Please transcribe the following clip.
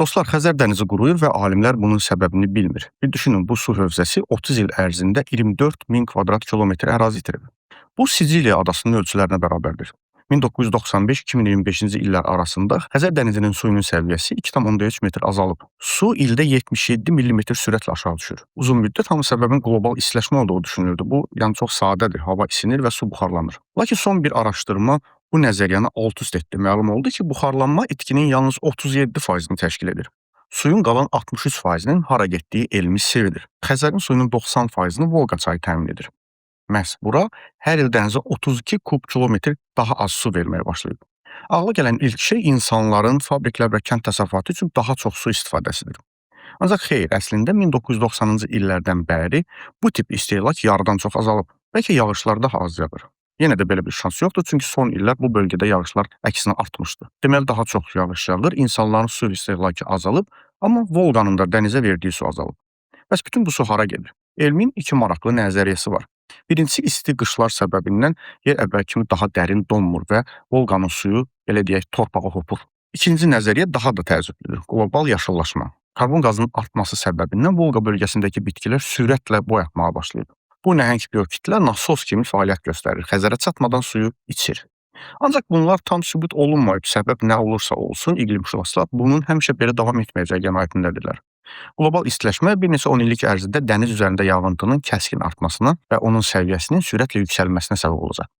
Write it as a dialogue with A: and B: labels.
A: Dostlar, Xəzər dənizi quruyur və alimlər bunun səbəbini bilmir. Bir düşünün, bu su hövzəsi 30 il ərzində 24 min kvadrat kilometr ərazi itirib. Bu Siciliya adasının ölçülərinə bərabərdir. 1995-2025-ci illər arasında Xəzər dənizinin suyunun səviyyəsi 2,3 metr azalıb. Su ildə 77 millimetr sürətlə aşağı düşür. Uzun müddət hamı səbəbin qlobal istiləşmə olduğu düşünülürdü. Bu, yəni çox sadədir. Hava isinir və su buxarlanır. Lakin son bir araşdırma bu nəzəriyyəni alt-üst etdi. Məlum oldu ki, buxarlanma itkinin yalnız 37%-ni təşkil edir. Suyun qalan 63%-nin hara getdiyi elmi sirdir. Xəzərin suyunun 90%-ni Volqa çayı təmin edir. Məhz bura hər il dənizə 32 kub kilometr daha az su verməyə başlayıb. Ağla gələn ilk şey insanların fabriklər və kənd təsərrüfatı üçün daha çox su istifadəsidir. Ancaq xeyr, əslində 1990-cı illərdən bəri bu tip istehlak yarıdan çox azalıb. Bəlkə yağışlar daha az yağır. Yenə də belə bir şans yoxdur, çünki son illər bu bölgədə yağışlar əksinə artmışdı. Deməli daha çox yağış yağır, insanların su istehlakı azalıb, amma Volqanın da dənizə verdiyi su azalıb. Bəs bütün bu su hara gedir? Elmin iki maraqlı nəzəriyyəsi var. Birincisi isti qışlar səbəbindən yer əvvəl kimi daha dərin donmur və Volqanın suyu belə deyək torpağa hopur. İkinci nəzəriyyə daha da təəccüblüdür. Qlobal yaşıllaşma. Karbon qazının artması səbəbindən Volqa bölgəsindəki bitkilər sürətlə boy atmağa başlayıb. Bu nəhəng biokitlə nasos kimi fəaliyyət göstərir. Xəzərə çatmadan suyu içir. Ancaq bunlar tam sübut olunmayıb. Səbəb nə olursa olsun, iqlimşünaslar bunun həmişə belə davam etməyəcəyi qənaətindədirlər. Qlobal istiləşmə bir neçə 10 illik ərzində dəniz üzərində yağıntının kəskin artmasına və onun səviyyəsinin sürətlə yüksəlməsinə səbəb olacaq.